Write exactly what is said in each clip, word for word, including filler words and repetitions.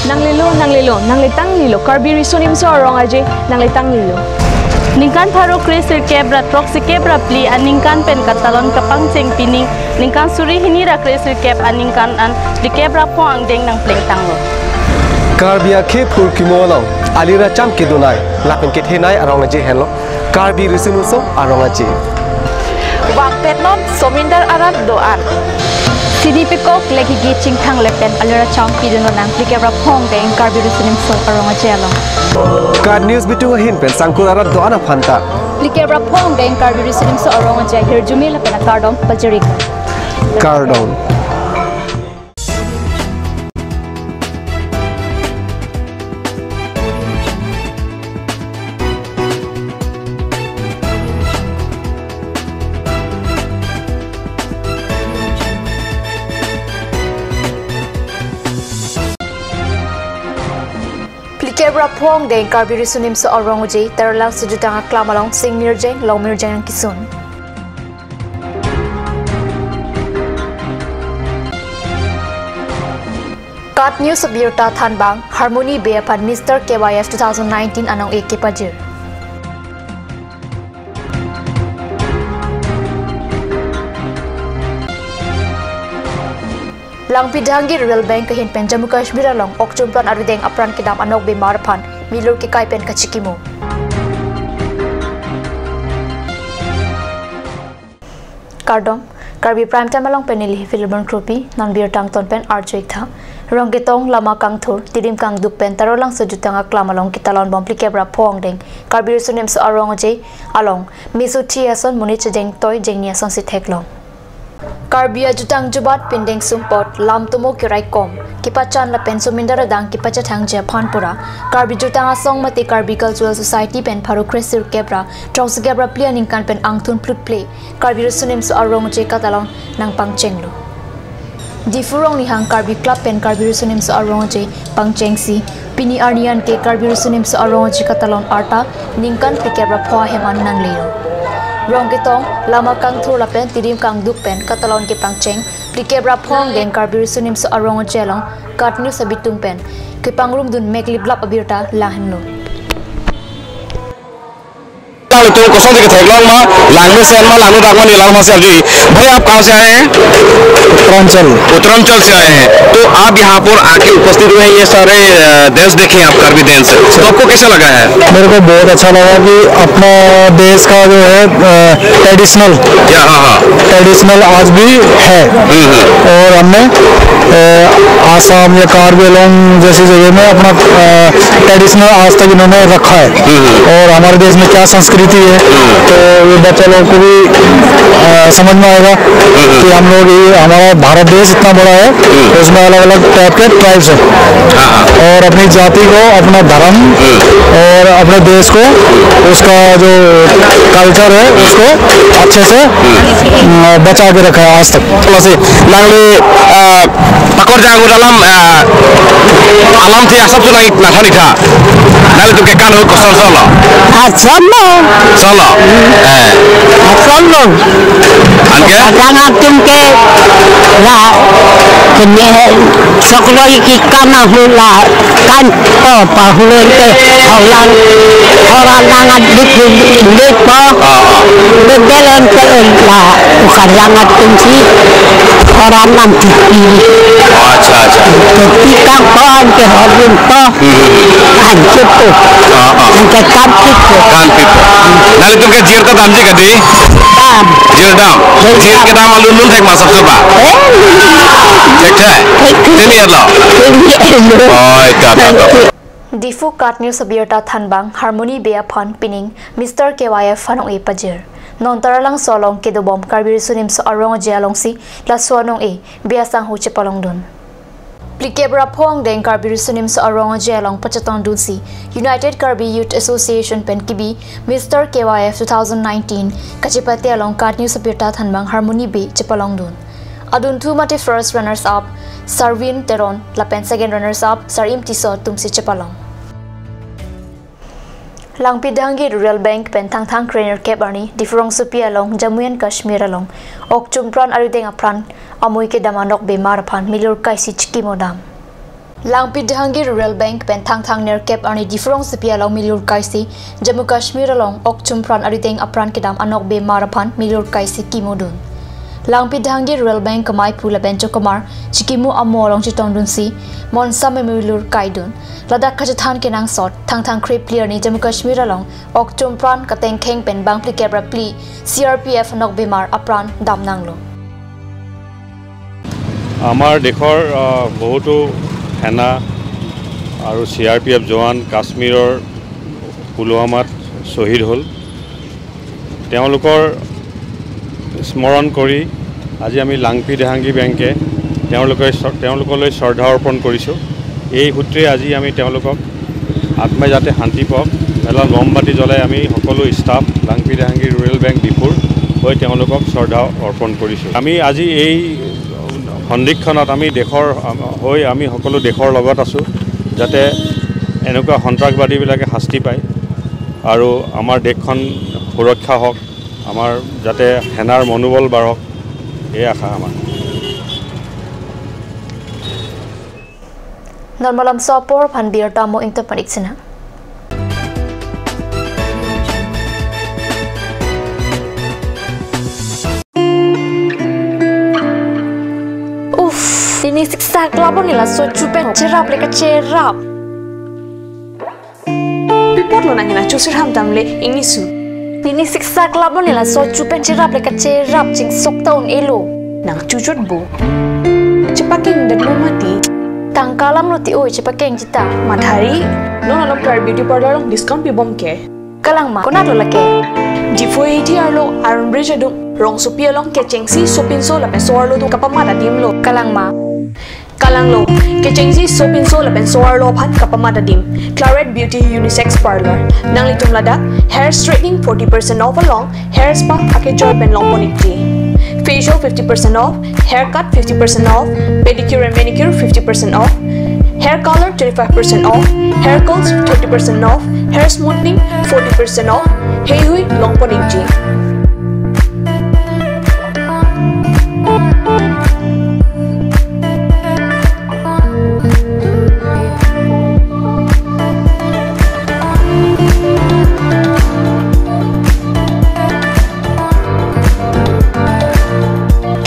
Nanglelo, nanglelo, nangletanglelo, Karbi Riso Nimso Arong Aje, nangletanglelo. Ningkan pharo kresirkep ra throksikep ra phli aningkan pen katalon kapangcheng pining, ningkan suri hini ra kresirkep aningkan an phlikep ra pho angdeng nangplengtanglo. Karbi akhei phurkimo along, ali ra cham kedonei, lapen kethenei arong aje henlo Karbi Riso Nimso Arong Aje. Vangpetnon Somindar arat do-an. Sini pekok legi gi chingthang lapen ali ra cham pidunlo nang phlikep ra pho angdeng Karbi Riso Nimso Arong Aje along. KAT News bitung ahin pen sangkur arat do-an aphanta phlikep ra pho angdeng Karbi Riso Nimso Arong Aje ahirjume lapen akardom pajir-ik. Kardom. Phlikep ra pho angdeng Karbi Riso Nimso Arong Aje, Taralangso jutang aklam along sing mirjeng, long mirjeng nangkesun. KAT News abirta thanbang, Harmony Bey aphan Mister K Y F two thousand nineteen anong-e kepajir. Langpidhangi Rural Bank ahin pen Jammu Kashmir along okchumpran arideng apran kedam anokbe mar aphan milur kekai pen kachikimo. Kardom, Karbi Prime Time along pen neli Philomon Kropi, non birta angton pen arju-ik tha. Rongketong, lama kangthur, tirim kangduk pen Taralangso jutang aklam along ketalon bom phlikep ra pho angdeng Karbi Riso Nimso Arong Aje along mesothi ason monit chejengtoi jengni asonsi theklong. Karbi ajutang jubat pindeng sumpot, lam tomo keraikom, kepachan lapen somindar adang kepachethangji aphan pura Karbi Jutang Asong mate Karbi Cultural Society pen pharo kresirkep ra throksikep ra phli aningkan pen angthun phlikep phli Karbi Riso Nimso Arong Aje katalon nangpangchenglo. Diphu Ronglihang Karbi Club pen Karbi Riso Nimso Arong Aje pangchengsi, pini arni an ke Karbi Riso Nimso Arong Aje katalon arta ningkan phlikep ra pho ahem an nanglelo. Rongketong, lama kangthur lapen tirim kangduk pen katalon kepangcheng phlikep ra pho angdeng Karbi Riso Nimso Arong Aje along KAT News abitung pen kepangrumdun mek liplap abirta lahenlo. Lang itu kosong dikit theklong ma, langno sen ma, langno dak ma, ni lang ma sen ji. भाई, आप कहाँ से आए हैं? उत्तरांचल। उत्तरांचल से आए हैं। तो आप यहाँ पर आके उपस्थित हुए हैं, ये सारे, अ, dance देखे आप, Karbi dance। तो आपको कैसा लगा है? मेरे को बहुत अच्छा लगा कि अपना देश का जो है, अ, traditional, या, हाँ, हाँ। Traditional आज भी है। हम्म, हम्म। और हमने, अ, आसाम या कार्बी आंगलोंग जैसी जगह में अपना, अ, traditional आज तक इन्होंने रखा है। हम्म। और हमारे देश में क्या संस्कृति है, हम्म। तो ये बच्चा लोगों को भी, अ, समझ में आएगा, हम्म। कि हम लोग, ये हमारा भारत देश इतना बड़ा है, हम्म। उसमें अलग-अलग type के tribes हैं। हाँ, हाँ। और अपनी जाति को, अपना धर्म, हम्म। और अपने देश को, उसका जो culture है, हम्म। उसको अच्छे से, हम्म। अ, बचा के रखा है आज तक। Lasi, nangli, ah, pakor jang alam, ah, alamthe asap tu nang, nangthan-ik tha. Nanglitum ke kan ahut koson solo? Asolo. Solo? Eh. Asolo. Anke? Kadang atum ke la kene soklo iki kan ahut la kan, oh, pahulun ke holang, holang nangat dik dik po. Ah, ah. Bedelen ke la Ukan langat tumsi orang nam pipi. Oh, acha, acha. Pipi kang pon ke hodun po. Hmm. Kan pipo. Ah, ah. Kan pipo. Kan pipo. Nanglitum ke jir kedamji kadi? Dam. Jir dam. Jir kedam alun lun thek ma sabse ba? Eh? Thek thek? Thek thek. Tini alo? Tini alo. Oh, ika, ika, ika. Diphu KAT News abirta thanbang Harmony Bey aphan pining Mister K Y F anong-e pajir. Non Taralangso along kedobom Karbi Riso Nimso Arong Aje alongsi laso anong-e Bey asangho chepalongdun. Phlikep ra pho angdeng Karbi Riso Nimso Arong Aje along pachetongdunsi United Karbi Youth Association pen kibi Mister K Y F two thousand nineteen kachepate along KAT News abirta thanbang Harmony Bey chepalongdun. Adunthu mate first runners up Sarvin Teron lapen second runners up Sarim Tisso atumsi chepalong. Langpidhangi Rural Bank pen Thangthang krenerkep arni Diphu rongsopi along Jammu and Kashmir along okchumpran arideng apran amui kedam anokbe mar aphan milur kaisi chikimo dam. Langpi Dehangi Rural Bank pen Thangthang nerkep arni Diphu rongsopi along milur kaisi Jammu Kashmir along okchum pran arideng apran kedam anokbe mar aphan milur kaisi kimudun. Langpi Dehangi Rural Bank kemai pu lapen chokomar chikimu amo along chetongdunsi monsam milur kaidun. Ladak kachethan kenangsot Thangthang kre phli arni Jammu Kashmir along okchum pran katengkheng pen bang phlikep ra phli C R P F anokbe mar apran damnanglo. আমাৰ দেশৰ আহ, বহুতো সেনা আৰু চি R P F জোৱান কাশ্মীৰৰ পুলৱামাত শ্বহীদ হ'ল। তেওঁলোকৰ স্মৰণ কৰি আজি আমি লাংপি দেহাংগী বেংকে তেওঁলোকে শ্ৰ- তেওঁলোকলৈ শ্ৰদ্ধা অৰ্পণ কৰিছোঁ। এই সূত্ৰে আজি আমি তেওঁলোকক আত্মাই যাতে শান্তি পাওক, এলা মমবাতি জ্বলাই আমি সকলো ষ্টাফ লাংপি দেহাংগী ৰুৰেল বেংক ডিফুৰ হৈ তেওঁলোকক শ্ৰদ্ধা অৰ্পণ কৰিছোঁ। আমি আজি এই সন্ধিক্ষণত আমি দেশৰ হৈ আমি সকলো দেশৰ লগত আছোঁ, যাতে এনেকুৱা সন্ত্ৰাসবাদীবিলাকে শাস্তি পায় আৰু আমাৰ দেশখন সুৰক্ষা হওক, আমাৰ যাতে সেনাৰ মনোবল বাঢ়ক, এই আশা আমাৰ। Normal lamso apor aphan birta mo ingto panik sina. Uff, ini siksa kelabon nila so chupen cherap le kacherap. Pipot lo nang hena chusir ham tam le ingni su. Ini siksa kelabon nila so chupen cherap le kacherap chingsok ta un-elo. Nang chuchot bo. Chepakeng det lo mati. Tangka alam lo ti oi chepakeng chita. Mathari, non along Claret Beauty Parlour along discount pibom ke. Kalang ma, konat lo lake. Diphu A T R lo Iron Bridge adung rongsopi along kechengsi sopinso lapen so-arlo atum kapamat adim lo. Kalang ma. Kalang lo, kechengsi sopinso lapen so-arlo aphan kapamat adim. Claret Beauty Unisex Parlour. Nanglitum ladak hair straightening forty percent off along hair spa akejoi pen longpon ikji. Facial fifty percent off, haircut fifty percent off, pedicure and manicure fifty percent off, hair color twenty-five percent off, hair curls thirty percent off, hair smoothing forty percent off. Heihui longpon ikji.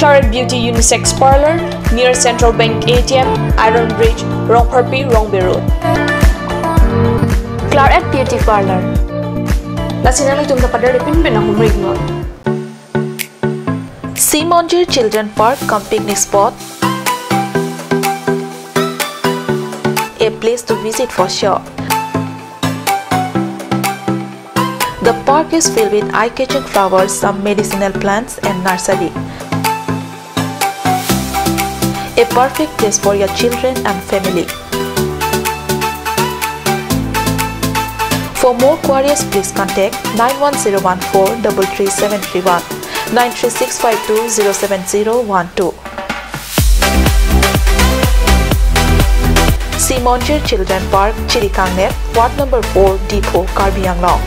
Claret Beauty Unisex Parlour, near Central Bank A T M, Iron Bridge, Rongpharpi, Rongbe Road. Claret Beauty Parlour. Lasi nanglitum ta pader pinpin ahumri iknon. Sea Monjir Children Park cum picnic spot. A place to visit for sure. The park is filled with eye-catching flowers, some medicinal plants and nursery. A perfect place for your children and family. For more queries, please contact nine one zero one four double three seven three one, nine three six five two zero seven zero one two. Sea Monjir Children Park, Chirikangnep, Ward number four, Diphu, Karbi Anglong.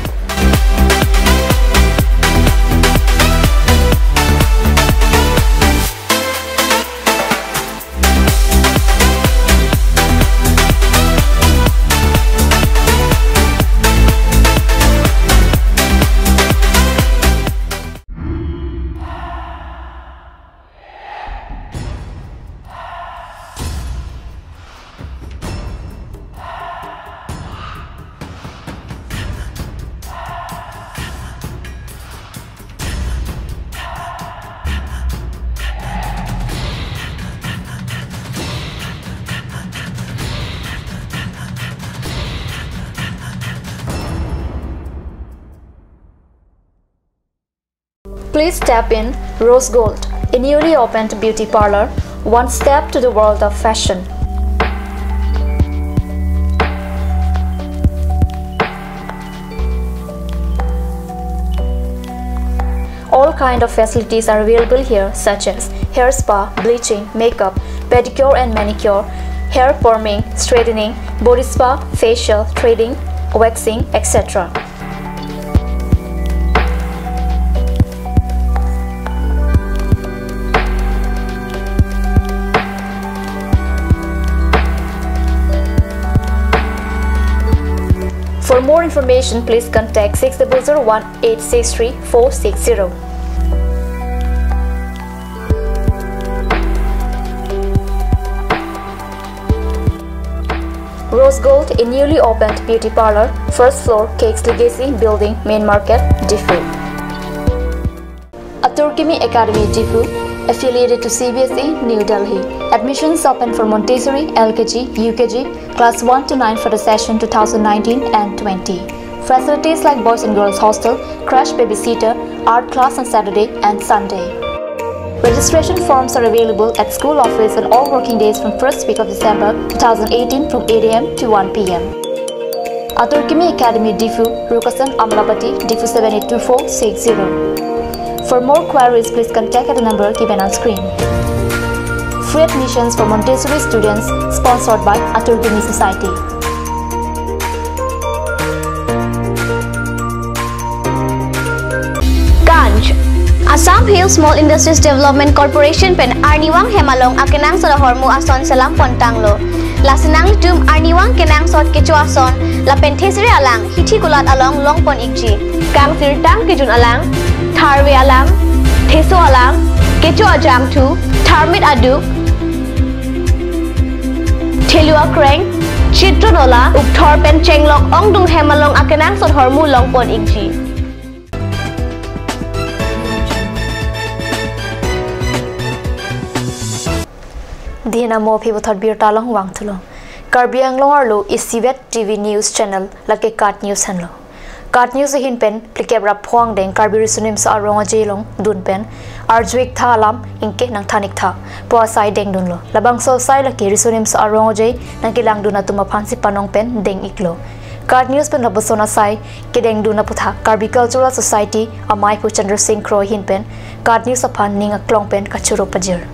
Please step in Rose Gold, a newly opened beauty parlour, one step to the world of fashion. All kind of facilities are available here, such as hair spa, bleaching, makeup, pedicure and manicure, hair perming, straightening, body spa, facial, threading, waxing, et cetera. For more information, please contact six double zero one eight six three four six zero. Rose Gold, a newly opened beauty parlour, first floor, Cakes Legacy Building, Main Market, Diphu. Atur Kimi Academy, Diphu, affiliated to C B S E, New Delhi. Admissions open for Montessori, L K G, U K G, class one to nine for the session two thousand nineteen and twenty. Facilities like boys and girls hostel, crash, babysitter, art class on Saturday and Sunday. Registration forms are available at school office on all working days from first week of December two thousand eighteen from eight A M to one P M. Atur Kimi Academy, Diphu, Rukasan, Amlapatty, Diphu seven eight two four six zero. For more queries, please contact at the number given on screen. Free admissions for Montessori students, sponsored by Atur Kimi Society. Kanj. Assam Hill Small Industries Development Corporation pen arnivang hem along akenangsot ahormu ason selam pontanglo. Lasi nanglitum arnivang kenangsot kecho ason lapen thesere alang hithi kulat along longpon ikji. Kangsirtang kejun alang, tharve alang, theso alang, kecho ajangthu, tharmit aduk, thelu akreng, chitron ola, ukthor pen chenglok ongdung hem along akenangsot ahormu longpon ikji. Dina mo aphi puthot birta along vangthulo. Karbi Anglong arlo isivet T V news channel lake KAT News henlo. KAT News ahin pen phlikep ra pho angdeng Karbi Riso Nimso Arong Aje along dun pen arju iktha alam ingke nangthan iktha pu asai dengdunlo. Labangso asai lake Riso Nimso Arong Aje nangkelangdun atum aphansi panong pen deng iklo. KAT News pen lapuson asai kedengdun aputhak Karbi Cultural Society amei aphu Chandra Singh Kro ahin pen KAT News aphan ning aklong pen kachoro pajir.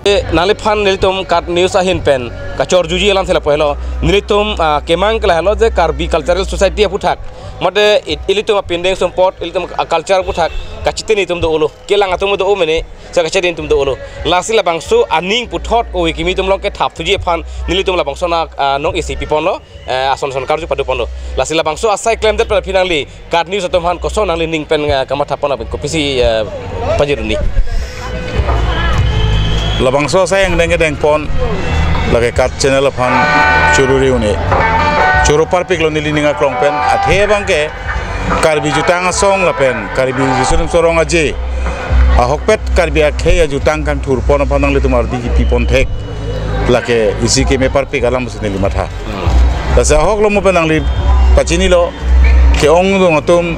E, nangliphan nelitum KAT News ahin pen kachorjuji alam si lapu helo. Nelitum, ah, kemang ke lahelo je Karbi Cultural Society aputhak, mate i-, ilitum apindeng sumpot, ilitum a-culture aputhak kachitini atum do-olo, kelang atum do-o mene, sa kachitini atum do-olo. Lasi labangso aning puthot ove kimi atum along kethapthuji aphan nelitum labangso na, ah, nong isi piponlo, eh, ason ason karju paduponlo. Lasi labangso asai klemdet pen aphi nangli KAT News atum aphan koson nangli ning pen, eh, kamathapon aphi kopisi, eh, pajiruni. Labangso asai angdeng kedengpon lake KAT channel aphan choruri un-e. Choro parpiklo neli ning aklong pen, athe abangke Karbi Jutang Asong lapen Karbi Riso Nimso Arong Aje ahokpet Karbi akhei ajutang kangthurpon aphan nanglitum ardi kipipon thek lake isi keme parpik alam si neli matha. Lasi ahok lo mo pen nangli pachinilo, ke-ongdung atum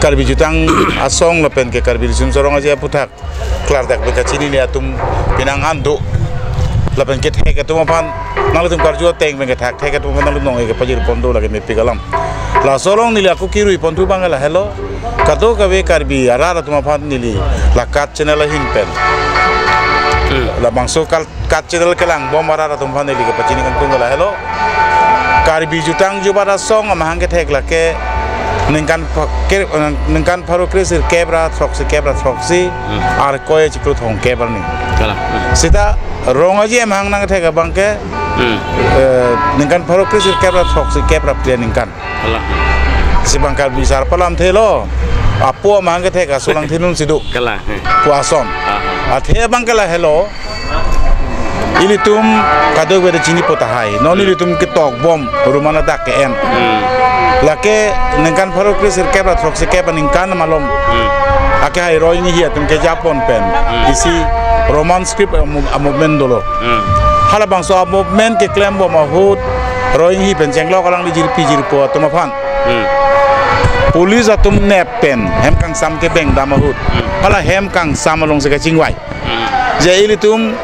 Karbi Jutang Asong lapen ke Karbi Riso Nimso Arong Aje aputhak klardak pen kachinine atum penang an do. Lapen kethek atum aphan nanglitum karju ateng pen kethakthek atum aphan nanglitum nong-e kepajirpon do lake mepik alam. Laso along neli ako kiruiponthu abang lahelo, kadokave Karbi arat atum aphan neli la KAT channel ahin pen, hmm, labangso kal KAT channel kelangbom arat atum aphan neli kepachini kangtung lahelo. Karbi Jutang Jubat Asong amahang kethek lake ningkan pha-, ke-, ningkan pharo kre sirkep ra throksi kep ra throksi, hmm, Arkoi achiklo thomkep arni. Kalang. Hmm. Seta Rong Aje amahang nangkethek abangke, hmm, eh, ningkan pharo kre sirkep ra throksi kep ra phli aningkan. Kalang. Si abang Karbi Sarpo alamthe lo. Apo amahang kethek aso langthenun si do. Kalang. Pu ason. Aha. Athe abangke lahelo. Ilitum kadokave ta chinipo tahai. Non, hmm, ilitum ketokbom, Roman adak ke-en. Hmm. Lake ningkan pharo kre sirkep ra throksi kep aningkan malom, hmm, akehai Roing Inghi atum kejapon pen, hmm, isi Roman script a mo-, a movement dolo. Hmm. Halabangso a movement keklembom ahut Roing Inghi pen chenglok alangli jirpi jirpo atum aphan, hmm, police atum nep pen hem kangsam kebeng dam ahut, hmm, hala hem kangsam alongsi kachingvai. Hmm. Je ilitum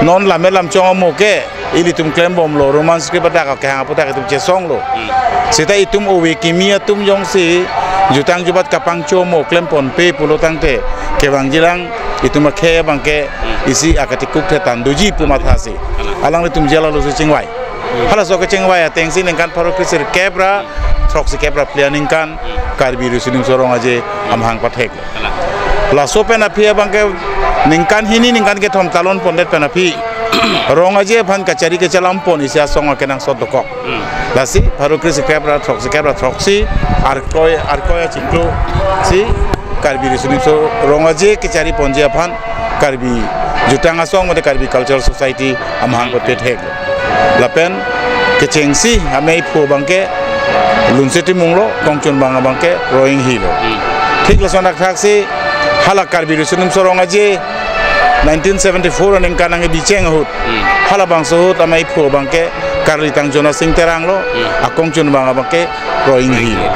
non lammet lamchong amo ke ilitum klembomlo, Roman script adak akehang aputhak itum chesonglo. Hmm. Seta itum ove kimi atum jongsi jutang jubat kapangcho mo klemponpe pulo tangte kevangjilang itum akhei abangke, hmm, isi akatikuk thetan doji pu mathasi. Kalang. Alanglitum jela lo si chingvai. Hmm. Halaso kechingvai atengsi ningkan pharo kre sirkep ra throksi kep ra phli aningkan, hmm, Karbi Riso Nimso Arong Aje amahang pathek. Kalang. Laso pen aphi abangke ningkan hini ningkan kethom talon pondet pen aphi Rong Aje aphan kachari kachelam pon isi asong akenangsot dokok. Hmm. Lasi pharo kre-isi krep ra throksi, krep ra throksi, Arkoi, Arkoi achiklo si Karbi Riso Nimso Rong Aje kachari ponji aphan Karbi Jutang Asong mate Karbi Cultural Society amahang kote thek. Lapen kechengsi amei phu abangke Lunse Timung lo, kongchun bang abangke Roing Hi lo. Hmm. Thik lason athak si hala Karbi Riso Nimso Rong Aje nineteen seventy-four aningkan nangkebi cheng ahut. Hmm. Halabangso ahut amei phu abangke Karlitang Jona Sing Terang lo, Hmm. akongchun bang abangke Roing Hi lo.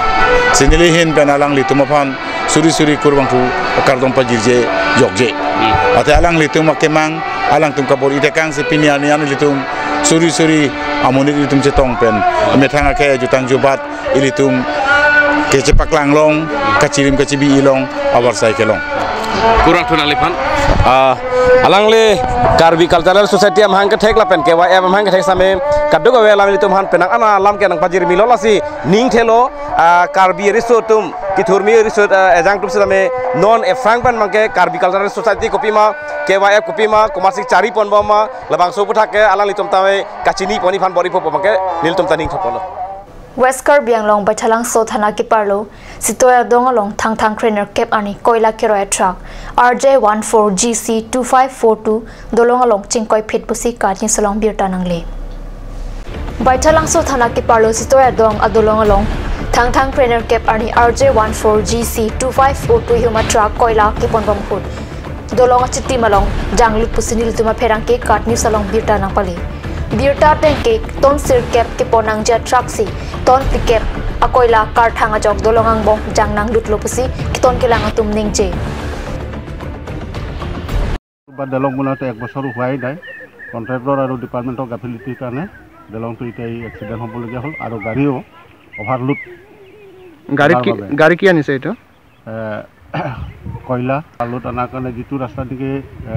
Si neli ahin pen alanglitum aphan suri suri kurvangthu akardom pajirje jokje. Hmm. Athe alanglitum akemang, alangtum kabor-i tekang si pini arni an ilitum suri suri amonit ilitum chetong pen methang akhei ajutang jubat ilitum kechepaklang long, kachirim kachibi-i long, avarsai kelong. Kurvangthu nangliphan? Ah, alangli Karbi Cultural Society amahang kethek lapen K Y F amahang kethek sitame kadokave alanglitum aphan penang ana alam kenangpajirmi lo lasi ning thelo, ah, Karbi riso atum, kithurmi riso, ah, ejang atum sitame non aphrang pen abangke Karbi Cultural Society kopima, K Y F kopima, komatsi chari ponbom ma, labangso aphuthak ke alanglitum tame kachini pon-i aphan bor-ipo pu abangke nelitum ta ning thopolo. West Karbi Anglong Baithalangso Thana keparlo Sitoi adong along Thangthang krenerkep arni koila keroi atruck R J one four G C two five four two dolong along chingkoiphit pusi KAT News along birta nangle. Baithalangso Thana keparlo Sitoi adong adolong along Thangthang krenerkep arni R J one four G C two five four two ihum atruck koila keponbom ahut dolong achitim along janglut pusi nelitum apherangke KAT News along birta nangpale. Birta ateng ke ton sirkep kepon nangji atruck si ton phlikep akoila karthang ajok dolong angbong jang nanglutlo pusi keton kelang atum ningje. বা দলং বনাতে এক বছৰ হোৱাই নাই। কণ্ট্ৰেক্টৰ আৰু ডিপাৰ্টমেণ্টৰ গাফিলতিৰ কাৰণে দলংটো এতিয়া এই এক্সিডেণ্ট হ'বলগীয়া হ'ল আৰু গাড়ীও অভাৰলোড গাড়ী হোৱাৰ কি বাবে। গাড়ী কি আনিছে এইটো? এ, কয়লা লোড অনাৰ কাৰণে যিটো ৰাস্তা নেকি, এ,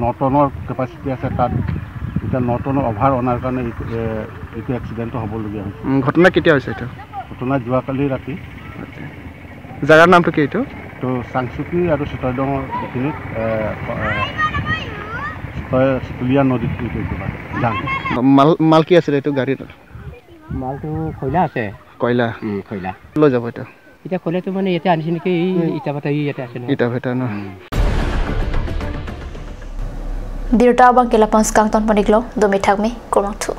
ন টনৰ কেপাচিটি আছে, তাত এতিয়া ন টনৰ অভাৰ অনাৰ কাৰণে এইটো, এ, এইটো এক্সিডেণ্টটো হ'বলগীয়া হৈছে। উম, ঘটনা কেতিয়া হৈছে এইটো? ঘটনা যোৱাকালি ৰাতি। আচ্ছা। জাগাৰ নামটো কি এইটো? তো চাংচুকী আৰু চিতৰডঙৰ এইখিনিত, এ, প-, এ, চিতয়-, চিতলীয়া নদীত কি কৰিছে বা জান। মাল, মাল কি আছিলে এইটো গাড়ীত? মালটো কয়লা আছে। কয়লা? উম, কয়লা। লৈ যাব এইটো? এতিয়া কয়লাটো মানে ইয়াতে আনিছে নেকি? এই উম। ইটা ভাটা, এই ইয়াতে আছে ন? ইটা ভাটা ন? উম। Birta abangke lapu-an si kangton pon-iklo, dome thakme, kurvangthu.